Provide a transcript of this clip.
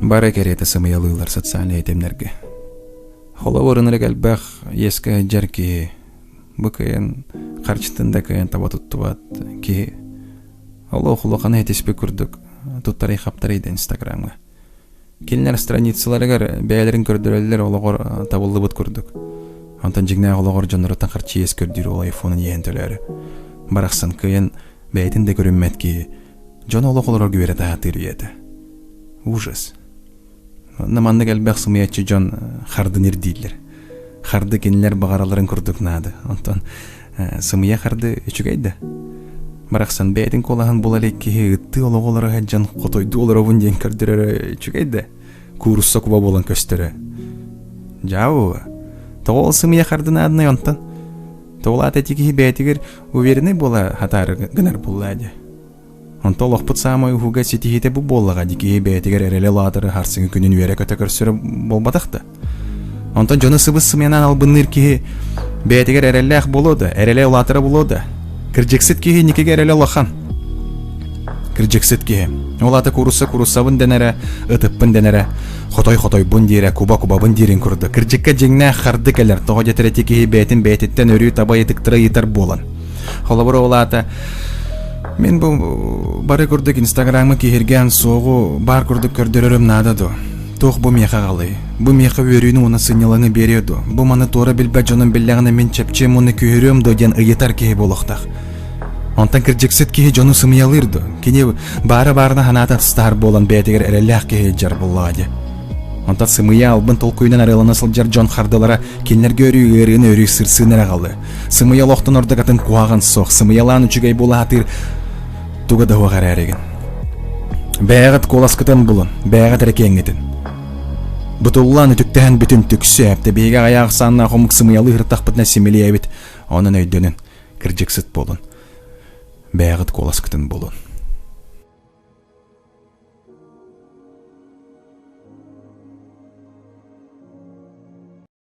Бары кэриэтэ сымыйалыыллар социальнай тэтимнэргэ. Холобур, ынырык элбэх иэскэ сылдьар киһи бу кыайан харчытын да кыайан таба туттубат киһи олох улаханы этиспит курдук туттарый-хаптарый да Инстаграмҥа. Кинилэр страницаларыгар бэйэлэрин көрдөрөллөр олоҕор табыллыбыт курдук. Онтон дьиҥнээх олоҕор дьонноруттан харчы иэс көрдүүр ол айфонун иэһин төлөөрү. Барахсан кыайан бэйэтин да көрүммэт киһи дьон олох олорорго үөрэтэ сатыыр үйэтэ. Ужас. Онно маннык элбэх сымыйаччы дьон хардын ирдииллэр. Харды кинилэр баҕаралларын курдук наада. Онтон сымыйа харды үчүгэй да. Барахсан бэйэтин куолаһын була илик киһи ыттыы олоҕу олоро сылдьан хотойдуу олоробун диэн көрдөрөрө үчүгэй да. Куурусса куба буолан көстөрө. Дьаабы. Тоҕо ол сымыйа харды наадынай онтон? Тоҕо аата ити киһи бэйэтигэр уверенный буола хатаары гынар буоллаа дии. Онто олохпут саамай уһуга ситиһиитэ бу буоллаҕа дии киһи бэйэтигэр эрэли улаатары харсыҥы күнүн үөрэ-көтө көрсөрө буолбатах да. Онтон дьону сыбыс-сымыйанан албынныыр киһи бэйэтигэр эрэллээх буолуо да, эрэлэ улаатара буолуо да. Кырдьыксыт киһи инникигэ эрэлэ улахан. Кырдьыксыт киһи. Ол аата куурусса кууруссабын дэнэрэ, ытыппын дэнэрэ, хотой хотойбун диирэ, куба кубабын диирин курдук. Кырдьыкка дьиҥнээх харды кэлэр, тоҕо дэтэр ити киһи бэйэтин бэйэтиттэн өрүү таба ыйытыктара ыйытар буолан. Холобур, ол аата мин бу бары курдук Инстаграмҥа киһиргээн суоҕу баар курдук көрдөрөрүм наада дуо? Туох бу миэхэ аҕалый? Бу миэхэ үөрүүнү уонна сынньалаҥы биэриэ дуо? Бу маны туора билбэт дьонум биллэҕинэ мин чэпчиэм уонна күүһүрүөм дуо диэн ыйытар киһи буолуохтаах. Онтон кырдьыксыт киһи дьону сымыйалыыр дуо? Кини баара-баарына санаата атыстаһар буолан бэйэтигэр эрэллээх киһи илдьэр буоллаҕа дии. Онтон сымыйа албын толкуйунан арыалана сылдьар дьон хардылара кинилэргэ өрүү ыарыыны өрүү сырсыыны эрэ аҕалыа. Сымыйа олохтон ордук атын куһаҕан суох, сымыйалаан үчүгэй буола сатыыр туга да суох эрээригин. Бэйэҕит куоласкытын булун, бэйэҕит эрэ киэҥҥитин. Бутуллан үтүктэһэн бүтүн түксү, эптэ биһиги аҕыйах ахсааннаах омук сымыйалыы ыртахпытына симилийэбит, онон өйдөнүн, кырдьыксыт буолун. Бэйэҕит куоласкытын булун.